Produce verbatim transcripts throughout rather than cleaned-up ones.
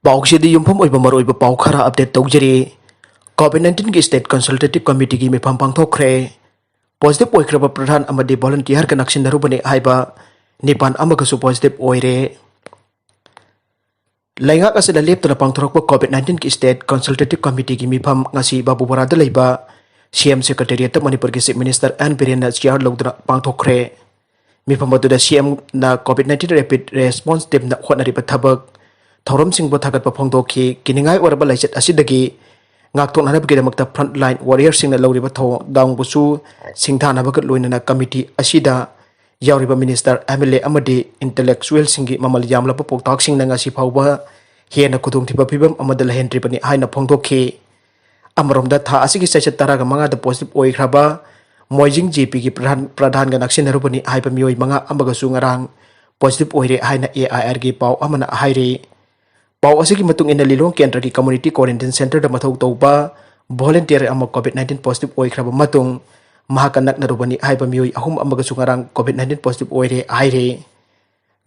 ꯄꯥꯎꯁꯤꯗꯤ ꯌꯨꯝꯐꯝ ꯑꯣꯏꯕ ꯃꯔꯨꯑꯣꯏꯕ ꯄꯥꯎ ꯈꯔ ꯑꯞꯗꯦꯠ ꯇꯧꯖꯔꯤ꯫ ꯀꯣꯚꯤꯗ ꯅꯥꯏꯟꯇꯤꯟꯒꯤ ꯁ꯭ꯇꯦꯠ ꯀꯟꯁꯜꯇꯦꯇꯤꯚ ꯀꯃꯤꯇꯤꯒꯤ ꯃꯤꯐꯝ ꯄꯥꯡꯊꯣꯛꯈ꯭ꯔꯦ꯫ ꯄꯣꯖꯤꯇꯤꯚ ꯑꯣꯏꯈ꯭ꯔꯕ ꯄ꯭ꯔꯙꯥꯟ ꯑꯃꯗꯤ ꯚꯣꯂꯨꯟꯇꯤꯌꯔꯒ ꯅꯛꯁꯤꯟꯅꯔꯨꯕꯅꯤ ꯍꯥꯏꯕ ꯅꯤꯄꯥꯟ ꯑꯃꯒꯁꯨ ꯄꯣꯖꯤꯇꯤꯚ ꯑꯣꯏꯔꯦ꯫ ꯂꯩꯉꯥꯛ ꯑꯁꯤꯗ ꯂꯦꯞꯇꯅ ꯄꯥꯡꯊꯣꯔꯛꯄ ꯀꯣꯚꯤꯗ ꯅꯥꯏꯟꯇꯤꯟꯒꯤ ꯁ꯭ꯇꯦꯠ ꯀꯟꯁꯜꯇꯦꯇꯤꯚ ꯀꯃꯤꯇꯤꯒꯤ ꯃꯤꯐꯝ ꯉꯁꯤ ꯕꯥꯕꯨꯄꯥꯔꯥꯗ ꯂꯩꯕ ꯁꯤ ꯑꯦꯝ ꯁꯦꯀ꯭ꯔꯦꯇꯦꯔꯤꯌꯦꯠꯇ ꯃꯅꯤꯄꯨꯔꯒꯤ ꯆꯤꯐ ꯃꯤꯅꯤꯁꯇꯔ ꯑꯦꯟ ꯕꯤꯔꯦꯟꯅ ꯆꯤꯌꯥꯔ ꯂꯧꯗꯨꯅ ꯄꯥꯡꯊꯣꯛꯈ꯭ꯔꯦ꯫ ꯃꯤꯐꯝ ꯑꯗꯨꯗ ꯁꯤ ꯑꯦꯝꯅ ꯀꯣꯚꯤꯗ ꯅꯥꯏꯟꯇꯤꯟ ꯔꯦꯄꯤꯗ ꯔꯦꯁꯄꯣꯟꯁ ꯇꯤꯝꯅ ꯍꯣꯠꯅꯔꯤꯕ ꯊꯕꯛ ꯊꯧꯔꯝꯁꯤꯡꯕꯨ ꯊꯥꯒꯠꯄ ꯐꯣꯡꯗꯣꯛꯈꯤ꯫ ꯀꯤꯅꯤꯡꯉꯥꯏ ꯑꯣꯏꯔꯕ ꯂꯥꯏꯆꯠ ꯑꯁꯤꯗꯒꯤ ꯉꯥꯛꯊꯣꯛꯅꯅꯕꯒꯤꯗꯃꯛꯇ ꯐ꯭ꯔꯟꯠ ꯂꯥꯏꯟ ꯋꯥꯔꯤꯌꯔꯁꯤꯡꯅ ꯂꯧꯔꯤꯕ ꯊꯧꯗꯥꯡꯕꯨꯁꯨ ꯁꯤꯡꯊꯥꯅꯕꯒ ꯂꯣꯏꯅꯅ ꯀꯃꯤꯇꯤ ꯑꯁꯤꯗ ꯌꯥꯎꯔꯤꯕ ꯃꯤꯅꯤꯁꯇꯔ, ꯑꯦꯝ ꯑꯦꯜ ꯑꯦ ꯑꯃꯗꯤ ꯏꯟꯇꯦꯂꯦꯛꯆꯨꯋꯦꯜꯁꯤꯡꯒꯤ ꯃꯃꯜ ꯌꯥꯝꯂꯕ ꯄꯥꯎꯇꯥꯛꯁꯤꯡꯅ ꯉꯁꯤ ꯐꯥꯎꯕ ꯍꯦꯟꯅ ꯈꯨꯗꯣꯡꯊꯤꯕ ꯐꯤꯕꯝ ꯑꯃꯗ ꯂꯩꯍꯟꯗ꯭ꯔꯤꯕꯅꯤ ꯍꯥꯏꯅ ꯐꯣꯡꯗꯣꯛꯈꯤ꯫ ꯑꯃꯔꯣꯝꯗ, ꯊꯥ ꯑꯁꯤꯒꯤ ꯆꯩꯆꯠ ꯇꯔꯥꯒ ꯃꯉꯥꯗ ꯄꯣꯖꯤꯇꯤꯚ ꯑꯣꯏꯈ꯭ꯔꯕ ꯃꯣꯏꯖꯤꯡ ꯖꯦ ꯄꯤꯒꯤ ꯄ꯭ꯔꯙꯥꯟ, ꯄ꯭ꯔꯙꯥꯟꯒ ꯅꯛꯁꯤꯟꯅꯔꯨꯕꯅꯤ ꯍꯥꯏꯕ ꯃꯤꯑꯣꯏ ꯃꯉꯥ ꯑꯃꯒꯁꯨ ꯉꯔꯥꯡ ꯄꯣꯖꯤꯇꯤꯚ ꯑꯣꯏꯔꯦ ꯍꯥꯏꯅ ꯑꯦ ꯑꯥꯏ ꯑꯥꯔꯒꯤ ꯄꯥꯎ ꯑꯃꯅ ꯍꯥꯏꯔꯤ꯫ ꯄꯥꯎ ꯑꯁꯤꯒꯤ ꯃꯇꯨꯡ ꯏꯟꯅ, ꯂꯤꯂꯣꯡ ꯀꯦꯟꯗ꯭ꯔꯒꯤ ꯀꯝꯃ꯭ꯌꯨꯅꯤꯇꯤ ꯀ꯭ꯋꯥꯔꯦꯟꯇꯤꯟ ꯁꯦꯟꯇꯔꯗ ꯃꯊꯧ ꯇꯧꯕ ꯚꯣꯂꯨꯟꯇꯤꯌꯔ ꯑꯃ ꯀꯣꯚꯤꯗ ꯅꯥꯏꯟꯇꯤꯟ ꯄꯣꯖꯤꯇꯤꯚ ꯑꯣꯏꯈ꯭ꯔꯕ ꯃꯇꯨꯡ, ꯃꯍꯥꯛꯀ ꯅꯛꯅꯔꯨꯕꯅꯤ ꯍꯥꯏꯕ ꯃꯤꯑꯣꯏ ꯑꯍꯨꯝ ꯑꯃꯒꯁꯨ ꯉꯔꯥꯡ ꯀꯣꯚꯤꯗ ꯅꯥꯏꯟꯇꯤꯟ ꯄꯣꯖꯤꯇꯤꯚ ꯑꯣꯏꯔꯦ ꯍꯥꯏꯔꯦ꯫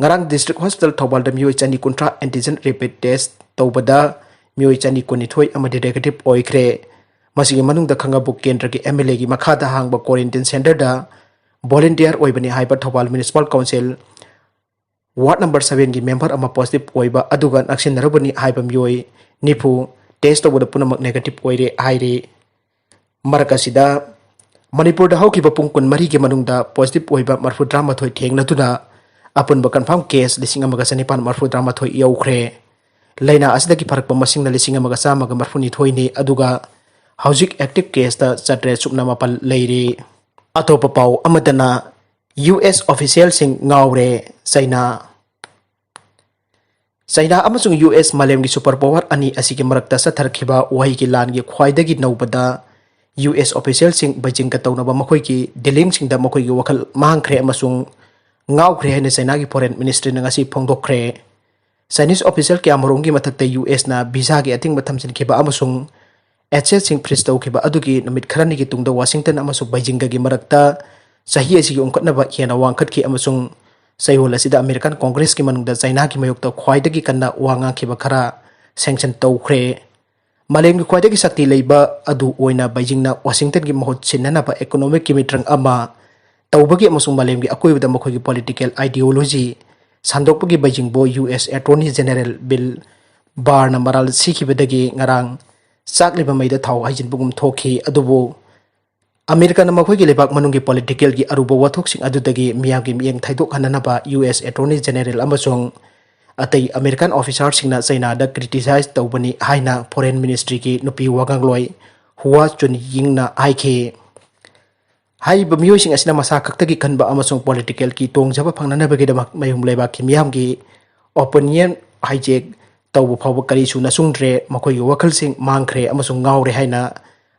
ꯉꯔꯥꯡ ꯗꯤꯁꯇ꯭ꯔꯤꯛ ꯍꯣꯁꯄꯤꯇꯥꯜ ꯊꯧꯕꯥꯜꯗ ꯃꯤꯑꯣꯏ ꯆꯅꯤ ꯀꯨꯟꯊ꯭ꯔꯥ ꯑꯦꯟꯇꯤꯖꯦꯟ ꯔꯦꯄꯤꯗ ꯇꯦꯁ ꯇꯧꯕꯗ ꯃꯤꯑꯣꯏ ꯆꯅꯤ ꯀꯨꯟꯅꯤꯊꯣꯏ ꯑꯃꯗꯤ ꯅꯦꯒꯦꯇꯤꯚ ꯑꯣꯏꯈ꯭ꯔꯦ꯫ ꯃꯁꯤꯒꯤ ꯃꯅꯨꯡꯗ ꯈꯥꯡꯉꯕꯣꯛ ꯀꯦꯟꯗ꯭ꯔꯒꯤ ꯑꯦꯝ ꯑꯦꯜ ꯑꯦꯒꯤ ꯃꯈꯥꯗ ꯍꯥꯡꯕ ꯀ꯭ꯋꯥꯔꯦꯟꯇꯤꯟ ꯁꯦꯟꯇꯔꯗ ꯚꯣꯂꯨꯟꯇꯤꯌꯔ ꯑꯣꯏꯕꯅꯤ ꯍꯥꯏꯕ Thoubal municipal council ward number ꯁꯚꯦꯟꯒꯤ ꯃꯦꯝꯕꯔ ꯑꯃ ꯄꯣꯖꯤꯇꯤꯚ ꯑꯣꯏꯕ ꯑꯗꯨꯒ ꯅꯛꯁꯤꯟꯅꯔꯨꯕꯅꯤ ꯍꯥꯏꯕ ꯃꯤꯑꯣꯏ ꯅꯤꯐꯨ ꯇꯦꯁ ꯇꯧꯕꯗ ꯄꯨꯝꯅꯃꯛ ꯅꯦꯒꯦꯇꯤꯚ ꯑꯣꯏꯔꯦ ꯍꯥꯏꯔꯤ꯫ ꯃꯔꯛ ꯑꯁꯤꯗ, ꯃꯅꯤꯄꯨꯔꯗ ꯍꯧꯈꯤꯕ ꯄꯨꯡ ꯀꯨꯟꯃꯔꯤꯒꯤ ꯃꯅꯨꯡꯗ ꯄꯣꯖꯤꯇꯤꯚ ꯑꯣꯏꯕ ꯃꯔꯐꯨ ꯇꯔꯥꯃꯥꯊꯣꯏ ꯊꯦꯡꯅꯗꯨꯅ ꯑꯄꯨꯟꯕ ꯀꯟꯐꯥꯔꯝ ꯀꯦꯁ ꯂꯤꯁꯤꯡ ꯑꯃꯒ ꯆꯅꯤꯄꯥꯟ ꯃꯔꯐꯨ ꯇꯔꯥꯃꯥꯊꯣꯏ ꯌꯧꯈ꯭ꯔꯦ꯫ ꯂꯥꯏꯅꯥ ꯑꯁꯤꯗꯒꯤ ꯐꯔꯛꯄ ꯃꯁꯤꯡꯅ ꯂꯤꯁꯤꯡ ꯑꯃꯒ ꯆꯥꯝꯃꯒ ꯃꯔꯐꯨꯅꯤꯊꯣꯏꯅꯤ, ꯑꯗꯨꯒ ꯍꯧꯖꯤꯛ ꯑꯦꯛꯇꯤꯚ ꯀꯦꯁꯇ ꯆꯥꯇ꯭ꯔꯦꯠ ꯁꯨꯞꯅ ꯃꯥꯄꯜ ꯂꯩꯔꯤ꯫ ꯑꯇꯣꯞꯄ ꯄꯥꯎ ꯑꯃꯗꯅ, ꯌꯨ ꯑꯦꯁ ꯑꯣꯐꯤꯁꯤꯌꯦꯜꯁꯤꯡ ꯉꯥꯎꯔꯦ, ꯆꯩꯅꯥ꯫ ꯆꯩꯅꯥ ꯑꯃꯁꯨꯡ ꯌꯨ ꯑꯦꯁ ꯃꯥꯂꯦꯝꯒꯤ ꯁꯨꯄꯔ ꯄꯥꯋꯔ ꯑꯅꯤ ꯑꯁꯤꯒꯤ ꯃꯔꯛꯇ ꯆꯠꯊꯔꯛꯈꯤꯕ ꯋꯥꯍꯩꯒꯤ ꯂꯥꯟꯒꯤ ꯈ꯭ꯋꯥꯏꯗꯒꯤ ꯅꯧꯕꯗ ꯌꯨ ꯑꯦꯁ ꯑꯣꯐꯤꯁꯤꯌꯦꯜꯁꯤꯡ ꯕꯩꯖꯤꯡꯒ ꯇꯧꯅꯕ ꯃꯈꯣꯏꯒꯤ ꯗꯤꯂꯤꯡꯁꯤꯡꯗ ꯃꯈꯣꯏꯒꯤ ꯋꯥꯈꯜ ꯃꯥꯡꯈ꯭ꯔꯦ ꯑꯃꯁꯨꯡ ꯉꯥꯎꯈ꯭ꯔꯦ ꯍꯥꯏꯅ ꯆꯩꯅꯥꯒꯤ ꯐꯣꯔꯦꯟ ꯃꯤꯅꯤꯁꯇ꯭ꯔꯤꯅ ꯉꯁꯤ ꯐꯣꯡꯗꯣꯛꯈ꯭ꯔꯦ꯫ ꯆꯥꯏꯅꯤꯁ ꯑꯣꯐꯤꯁꯤꯌꯦꯜ ꯀꯌꯥꯃꯔꯨꯝꯒꯤ ꯃꯊꯛꯇ ꯌꯨ ꯑꯦꯁꯅ ꯚꯤꯁꯥꯒꯤ ꯑꯊꯤꯡꯕ ꯊꯝꯖꯤꯟꯈꯤꯕ ꯑꯃꯁꯨꯡ ꯑꯦꯁꯦꯠꯁꯤꯡ ꯐ꯭ꯔꯤꯖ ꯇꯧꯈꯤꯕ ꯑꯗꯨꯒꯤ ꯅꯨꯃꯤꯠ ꯈꯔꯅꯤꯒꯤ ꯇꯨꯡꯗ ꯋꯥꯁꯤꯡꯇꯟ ꯑꯃꯁꯨꯡ ꯕꯩꯖꯤꯡꯒꯒꯤ ꯃꯔꯛꯇ ꯆꯍꯤ ꯑꯁꯤꯒꯤ ꯎꯪꯈꯠꯅꯕ ꯍꯦꯟꯅ ꯋꯥꯡꯈꯠꯈꯤ ꯑꯃꯁꯨꯡ ꯆꯌꯣꯜ ꯑꯁꯤꯗ ꯑꯃꯦꯔꯤꯀꯥꯟ ꯀꯣꯡꯒ꯭ꯔꯦꯁꯀꯤ ꯃꯅꯨꯡꯗ ꯆꯥꯏꯅꯥꯒꯤ ꯃꯥꯌꯣꯛꯇ ꯈ꯭ꯋꯥꯏꯗꯒꯤ ꯀꯟꯅ ꯋꯥ ꯉꯥꯡꯈꯤꯕ ꯈꯔ sanction ꯇꯧꯈ꯭ꯔꯦ꯫ ꯃꯥꯂꯦꯝꯒꯤ ꯈ꯭ꯋꯥꯏꯗꯒꯤ ꯁꯛꯇꯤ ꯂꯩꯕ ꯑꯗꯨ ꯑꯣꯏꯅ ꯕꯩꯖꯤꯡꯅ ꯋꯥꯁꯤꯡꯇꯟꯒꯤ ꯃꯍꯨꯠ ꯁꯤꯟꯅꯅꯕ economic ꯀꯤ ꯃꯤꯇ꯭ꯔꯪ ꯑꯃ ꯇꯧꯕꯒꯤ ꯑꯃꯁꯨꯡ ꯃꯥꯂꯦꯝꯒꯤ ꯑꯀꯣꯏꯕꯗ ꯃꯈꯣꯏꯒꯤ political ideology ꯁꯟꯗꯣꯛꯄꯒꯤ ꯕꯩꯖꯤꯡꯕꯨ U S Attorney General Bill Barr ꯅ ꯃꯔꯥꯜ ꯁꯤꯈꯤꯕꯗꯒꯤ ꯉꯔꯥꯡ ꯆꯥꯛꯂꯤꯕ ꯃꯩꯗ ꯊꯥꯎ ꯍꯩꯖꯤꯟꯕꯒꯨꯝ ꯊꯣꯛꯈꯤ꯫ ꯑꯗꯨꯕꯨ ꯑꯃꯦꯔꯤꯀꯥꯅ ꯃꯈꯣꯏꯒꯤ ꯂꯩꯕꯥꯛ ꯃꯅꯨꯡꯒꯤ political ꯒꯤ ꯑꯔꯨꯕ ꯋꯥꯊꯣꯛꯁꯤꯡ ꯑꯗꯨꯗꯒꯤ ꯃꯤꯌꯥꯝꯒꯤ ꯃꯤꯠꯌꯦꯡ ꯊꯩꯗꯣꯛꯍꯟꯅꯅꯕ U S Attorney General ꯑꯃꯁꯨꯡ ꯑꯇꯩ American officer ꯁꯤꯡꯅ ꯆꯩꯅꯥꯗ criticize ꯇꯧꯕꯅꯤ ꯍꯥꯏꯅ Foreign Ministry ꯒꯤ ꯅꯨꯄꯤ ꯋꯥꯉꯥꯡꯂꯣꯏ ꯍꯨꯋꯥ ꯆꯨꯟꯌꯤꯡꯅ ꯍꯥꯏꯈꯤ꯫ ꯍꯥꯏꯔꯤꯕ ꯃꯤꯑꯣꯏꯁꯤꯡ ꯑꯁꯤꯅ ꯃꯁꯥ ꯈꯛꯇꯒꯤ ꯈꯟꯕ ꯑꯃꯁꯨꯡ political ꯒꯤ ꯇꯣꯡꯖꯕ ꯐꯪꯅꯅꯕꯒꯤꯗꯃꯛ ꯃꯌꯨꯝ ꯂꯩꯕꯥꯛꯀꯤ ꯃꯤꯌꯥꯝꯒꯤ opinion hijack ꯇꯧꯕ ꯐꯥꯎꯕ ꯀꯔꯤꯁꯨ ꯅꯆꯨꯡꯗ꯭ꯔꯦ, ꯃꯈꯣꯏꯒꯤ ꯋꯥꯈꯜꯁꯤꯡ ꯃꯥꯡꯈ꯭ꯔꯦ ꯑꯃꯁꯨꯡ ꯉꯥꯎꯔꯦ ꯍꯥꯏꯅ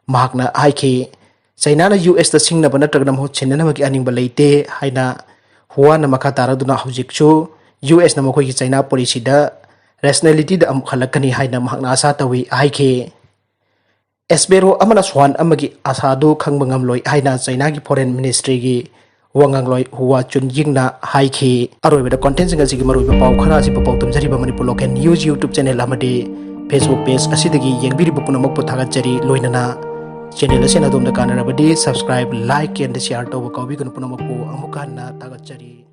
ꯃꯍꯥꯛꯅ ꯍꯥꯏꯈꯤ꯫ ꯆꯩꯅꯥꯅ U S ꯇ ꯁꯤꯡꯅꯕ ꯅꯠꯇ꯭ꯔꯒꯅ ꯃꯍꯨꯠ ꯁꯤꯟꯅꯅꯕꯒꯤ ꯑꯅꯤꯡꯕ ꯂꯩꯇꯦ ꯍꯥꯏꯅ ꯍꯨꯋꯥꯅ ꯃꯈꯥ ꯇꯥꯔꯗꯨꯅ ꯍꯧꯖꯤꯛꯁꯨ U S ꯅ ꯃꯈꯣꯏꯒꯤ ꯆꯩꯅꯥ policy ꯗ rationality ꯗ ꯑꯃꯨꯛ ꯍꯜꯂꯛꯀꯅꯤ ꯍꯥꯏꯅ ꯃꯍꯥꯛꯅ ꯑꯥꯁꯥ ꯇꯧꯏ ꯍꯥꯏꯈꯤ꯫ Sparrow ꯑꯃꯅ ꯁ꯭ꯋꯥꯟ ꯑꯃꯒꯤ ꯑꯥꯁꯥꯗꯨ ꯈꯪꯕ ꯉꯝꯂꯣꯏ ꯍꯥꯏꯅ ꯆꯩꯅꯥꯒꯤ Foreign Ministry ꯒꯤ ꯋꯥꯉꯥꯡꯂꯣꯏ ꯍꯨꯋꯥ ꯆꯨꯟꯌꯤꯡꯅ ꯍꯥꯏꯈꯤ꯫ ꯑꯔꯣꯏꯕꯗ content ꯁꯤꯡ ꯑꯁꯤꯒꯤ ꯃꯔꯨꯑꯣꯏꯕ ꯄꯥꯎ ꯈꯔ ꯑꯁꯤ ꯄꯥꯎ ꯇꯝꯖꯔꯤꯕ Manipur Local News YouTube channel ꯑꯃꯗꯤ Facebook page ꯑꯁꯤꯗꯒꯤ ꯌꯦꯡꯕꯤꯔꯤꯕ ꯄꯨꯝꯅꯃꯛꯄꯨ ꯊꯥꯒꯠꯆꯔꯤ꯫ ꯂꯣꯏꯅꯅ channel ꯑꯁꯤꯅ ꯑꯗꯣꯝꯗ ꯀꯥꯟꯅꯔꯕꯗꯤ subscribe, like and share ꯇꯧꯕ ꯀꯥꯎꯕꯤꯒꯅꯨ꯫ ꯄꯨꯝꯅꯃꯛꯄꯨ ꯑꯃꯨꯛ ꯍꯟꯅ ꯊꯥꯒꯠꯆꯔꯤ꯫